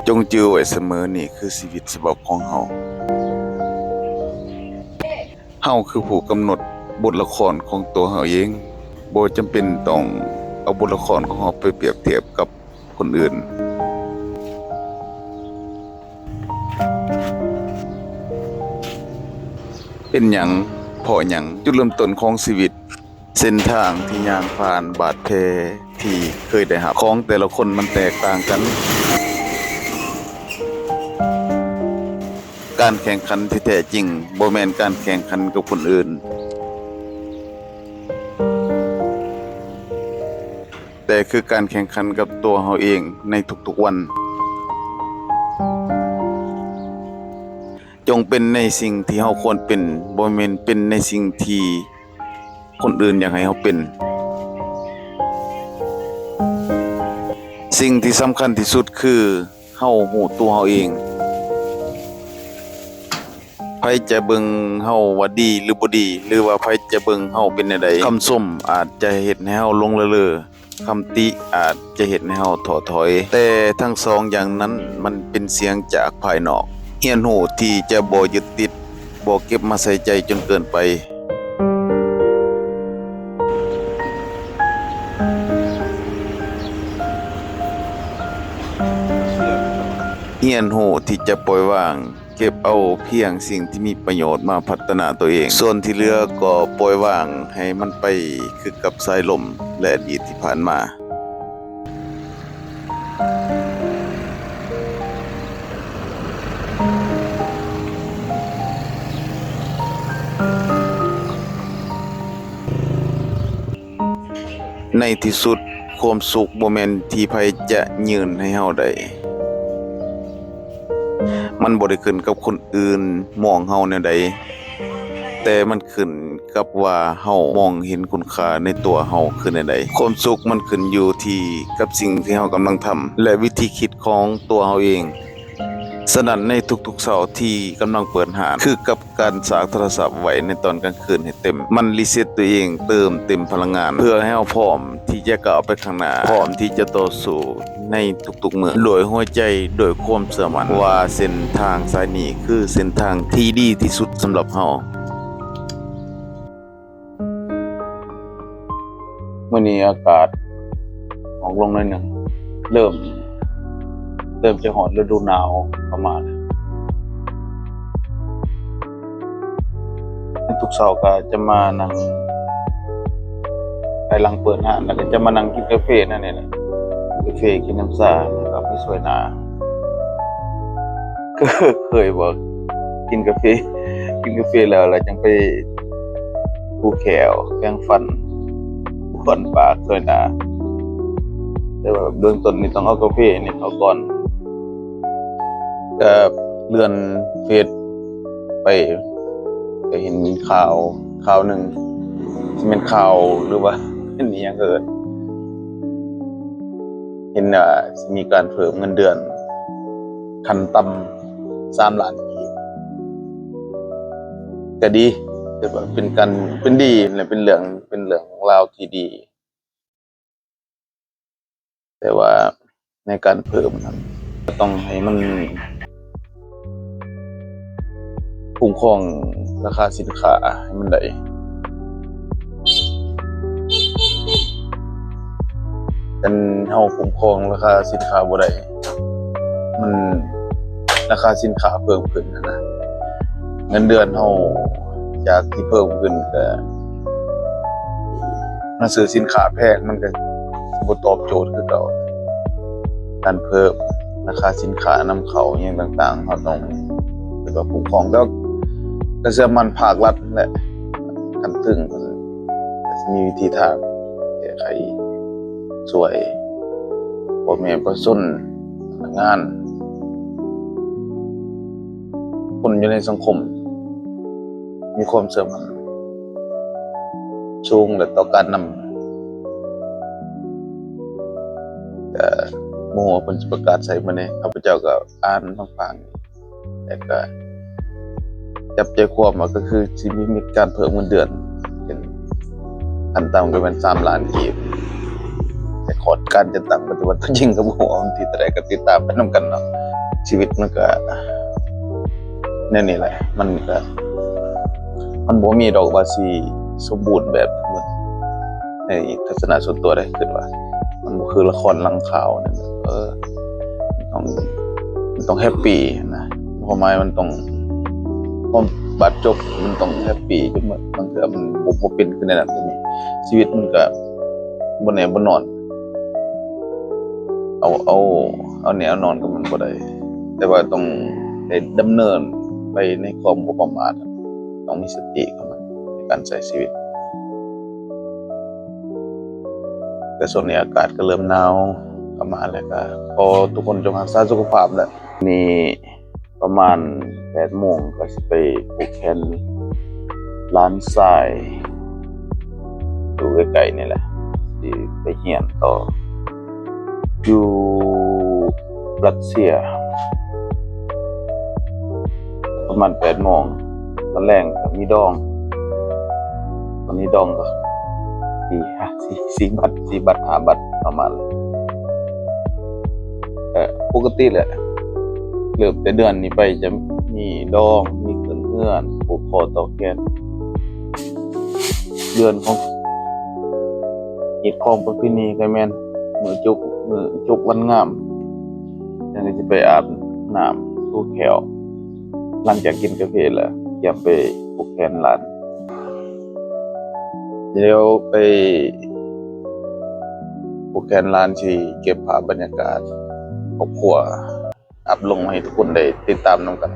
ຈົ່ງຈື່ໄວ້ສະເໝີ, ນີ້ຄືຊີວິດສະບັບຂອງເຮົາ. ເຮົາຄືຜູ້ກຳນົດບົດລະຄອນຂອງຕົວເຮົາເອງ, ບໍ່ຈຳເປັນຕ້ອງເອົາບົດລະຄອນຂອງເຮົາໄປປຽບທຽບກັບຄົນອື່ນ. ເປັນຫຍັງ? ເພາະຫຍັງ? ຈຸດເລີ່ມຕົ້ນຂອງຊີວິດ, ເສັ້ນທາງທີ່ຍ່າງຜ່ານ, ບາດແຜທີ່ເຄີຍໄດ້ຮັບ, ຂອງແຕ່ລະຄົນມັນແຕກຕ່າງກັນ. ການແຂ່ງຂັນທີ່ແທ້ຈິງບໍ່ແມ່ນການແຂ່ງຂັນກັບຄົນອື່ນ, ແຕ່ຄືການແຂ່ງຂັນກັບຕົວເຮົາເອງໃນທຸກໆວັນ. ຈົ່ງເປັນໃນສິ່ງທີ່ເຮົາຄວນເປັນ, ບໍ່ແມ່ນເປັນໃນສິ່ງທີ່ຄົນອື່ນຢາກໃຫ້ເຮົາເປັນ. ສິ່ງທີ່ສຳຄັນທີ່ສຸດຄືເຮົາຮູ້ຕົວເຮົາເອງ. ໃຜຈະເບິ່ງເຮົາວ່າດີຫຼືບໍ່ດີ, ຫຼືວ່າໃຜຈະເບິ່ງເຮົາເປັນແນວໃດ, ຄຳຊົມອາດຈະເຮັດໃຫ້ເຮົາຫຼົງລະເລີ, ຄຳຕິອາດຈະເຮັດໃຫ້ເຮົາທໍ້ຖອຍ, ແຕ່ທັງສອງຢ່າງນັ້ນມັນເປັນສຽງຈາກພາຍນອກ. ຮຽນຮູ້ທີ່ຈະບໍ່ຍຶດຕິດ, ບໍ່ເກັບມາໃສ່ໃຈຈົນເກີນໄປ. ຮຽນຮູ້ທີ່ຈະປ່ອຍວາງ, ເກັບເອົາພຽງສິ່ງທີ່ມີປະໂຫຍດມາພັດທະນາຕົວເອງ, ສ່ວນທີ່ເຫຼືອກໍປ່ອຍວາງໃຫ້ມັນໄປຄືກັບສາຍລົມ ແລະ ອະດີດທີ່ຜ່ານມາ. ໃນທີ່ສຸດ, ຄວາມສຸກບໍ່ແມ່ນທີ່ໃຜຈະຍື່ນໃຫ້ເຮົາໄດ້, ມັນບໍ່ໄດ້ຂຶ້ນກັບຄົນອື່ນມອງເຮົາແນວໃດ, ແຕ່ມັນຂຶ້ນກັບວ່າເຮົາມອງເຫັນຄຸນຄ່າໃນຕົວເຮົາຄືແນວໃດ. ຄວາມສຸກມັນຂຶ້ນຢູ່ທີ່ກັບສິ່ງທີ່ເຮົາກຳລັງທຳ ແລະ ວິທີຄິດຂອງຕົວເຮົາເອງ. ສະນັ້ນ, ໃນທຸກໆເຊົ້າທີ່ກຳລັງເປີດຮ້ານ, ຄືກັບການສາກໂທລະສັບໄວ້ໃນຕອນກາງຄືນໃຫ້ເຕັມ, ມັນຣີເຊັດຕົວເອງ, ເຕີມເຕັມພະລັງງານ ເພື່ອໃຫ້ເຮົາພ້ອມທີ່ຈະກ້າວໄປຂ້າງໜ້າ, ພ້ອມທີ່ຈະຕໍ່ສູ້ໃນທຸກໆມື້ ດ້ວຍຫົວໃຈ, ດ້ວຍຄວາມເຊື່ອໝັ້ນວ່າເສັ້ນທາງສາຍນີ້ຄືເສັ້ນທາງທີ່ດີທີ່ສຸດສຳລັບເຮົາ. ມື້ນີ້ອາກາດອອກລົງໜ້ອຍໜຶ່ງ, ເລີ່ມ ເລີ່ມຈະຮອດລະດູໜາວເຂົ້າມາແລ້ວ. ທຸກເຊົ້າກໍຈະມານັ່ງ ພາຍຫຼັງເປີດຮ້ານ ແລ້ວກໍຈະມານັ່ງກິນກາເຟນັ້ນນີ້ແຫຼະ, ກາເຟ ກິນນ້ຳຊາ ແລ້ວກໍໄປສວຍໜ້າ. ເຄີຍ ເຄີຍບໍ່ ກິນກາເຟ ກິນກາເຟແລ້ວ ແລ້ວຈັ່ງໄປ ຖູແຂ້ວ ແປງຟັນ ບ້ວນປາກ ສວຍໜ້າ. ແຕ່ວ່າເບື້ອງຕົ້ນນີ້ຕ້ອງເອົາກາເຟນີ້ເຂົ້າກ່ອນ. ກໍເລື່ອນເຟສໄປ ກໍເຫັນຂ່າວ ຂ່າວໜຶ່ງ ຊິແມ່ນຂ່າວ ຫຼືວ່າເປັນອີ່ຫຍັງເອີ້ນ ເຫັນວ່າຊິມີການເພີ່ມເງິນເດືອນຂັ້ນຕ່ຳສາມລ້ານກີບ. ກໍດີ ແຕ່ວ່າເປັນການ ເປັນດີ ແລະ ເປັນເລື່ອງ ເປັນເລື່ອງລາວທີ່ດີ. ແຕ່ວ່າໃນການເພີ່ມນັ້ນ ກໍຕ້ອງໃຫ້ມັນຄຸ້ມຄອງລາຄາສິນຄ້າໃຫ້ມັນໄດ້. ຄັນເຮົາຄຸ້ມຄອງລາຄາສິນຄ້າບໍ່ໄດ້ ມັນ ລາຄາສິນຄ້າເພີ່ມຂຶ້ນຫັ້ນນະ, ເງິນເດືອນເຮົາຈາກທີ່ເພີ່ມຂຶ້ນ ກໍມາຊື້ສິນຄ້າແພງ ມັນກໍບໍ່ຕອບໂຈດຄືເກົ່າ. ການເພີ່ມລາຄາສິນຄ້ານຳເຂົ້າຫຍັງຕ່າງໆ ເຮົາຕ້ອງ ແບບວ່າ ຄຸ້ມຄອງ ແລ້ວກໍເຊື່ອໝັ້ນພາກລັດແຫຼະ ຂັ້ນເທິງເພິ່ນ ກໍຊິມີວິທີທາງແກ້ໄຂ ຊ່ວຍພໍ່ແມ່ປະຊາຊົນ ພະນັກງານ ຄົນຢູ່ໃນສັງຄົມ ມີຄວາມເຊື່ອໝັ້ນສູງ ແລະ ຕໍ່ການນຳ ກໍບໍ່ຮູ້ວ່າເພິ່ນຊິປະກາດໃສ່ມື້ໃດ. ຂ້າພະເຈົ້າກໍອ່ານຟັງໆ ແລ້ວກໍຈັບໃຈຄວາມວ່າ ກໍຄືຊິມີ ມີການເພີ່ມເງິນເດືອນ ເປັນຂັ້ນຕ່ຳກໍແມ່ນສາມລ້ານກີບ ແລ້ວ ຂອດການຈັດຕັ້ງປະຕິບັດຕົວຈິງກໍບໍ່ຮູ້ວ່າວັນທີເທົ່າໃດ ກໍຕິດຕາມໄປນຳກັນເນາະ. ຊີວິດມັນກໍແນວນີ້ແຫຼະ ມັນກໍ ມັນບໍ່ມີດອກວ່າຊິສົມບູນແບບໝົດ ໃນທັດສະນະສ່ວນຕົວເດ້ ຄິດວ່າມັນບໍ່ຄືລະຄອນຫຼັງຂ່າວນັ້ນ ເອີ ມັນຕ້ອງ ມັນຕ້ອງແຮັບປີຫັ້ນນະ ຄວາມໝາຍມັນຕ້ອງ ຄວາມບາດຈົບມັນຕ້ອງແຮັບປີຈົນໝົດ ບາງເທື່ອມັນບໍ່ ບໍ່ເປັນຄືໃນນັ້ນກໍມີ. ຊີວິດມັນກໍບໍ່ແນ່ບໍ່ນອນ ເອົາ ເອົາ ເອົາແນ່ເອົານອນກັບມັນບໍ່ໄດ້ ແຕ່ວ່າຕ້ອງໄດ້ດຳເນີນໄປໃນຄວາມບໍ່ປະໝາດ ຕ້ອງມີສະຕິກັບມັນໃນການໃຊ້ຊີວິດ. ແຕ່ຊ່ວງນີ້ອາກາດກໍເລີ່ມໜາວເຂົ້າມາແລ້ວ ກໍຂໍທຸກຄົນຈົ່ງຮັກສາສຸຂະພາບແຫຼະ. ນີ້ປະມານແປດໂມງ ກໍຊິໄປຜູກແຂນຫຼານຊາຍ ຢູ່ໃກ້ໆນີ້ແຫຼະ ຊິໄປຮຽນຕໍ່ ຢູ່ຣັດເຊຍ ປະມານແປດໂມງ. ຕອນແລງກໍມີດອງ ຕອນນີ້ດອງກໍສີ່ ສີ່ ສີ່ບັດ ສີ່ບັດ ຫ້າບັດປະມານ ແຕ່ປົກກະຕິແຫຼະ ເລີ່ມແຕ່ເດືອນນີ້ໄປຈະມີດອງ ມີຂຶ້ນເຮືອນ ຜູກຄໍຕໍ່ແຂນ. ເດືອນຂອງຮີດຄອງປະເພນີກໍແມ່ນມື້ຈົບ ມື້ຈົບວັນງາມ ຈັ່ງຊິໄປອາບນ້ຳຖູແຂ້ວ ຫຼັງຈາກກິນກາເຟແລ້ວ ກຽມໄປຜູກແຂນຫຼານ. ດຽວໄປຜູກແຂນຫຼານ ຊິເກັບພາບບັນຍາກາດຄອບຄົວ ອັບລົງໃຫ້ທຸກຄົນໄດ້ຕິດຕາມນຳກັນ.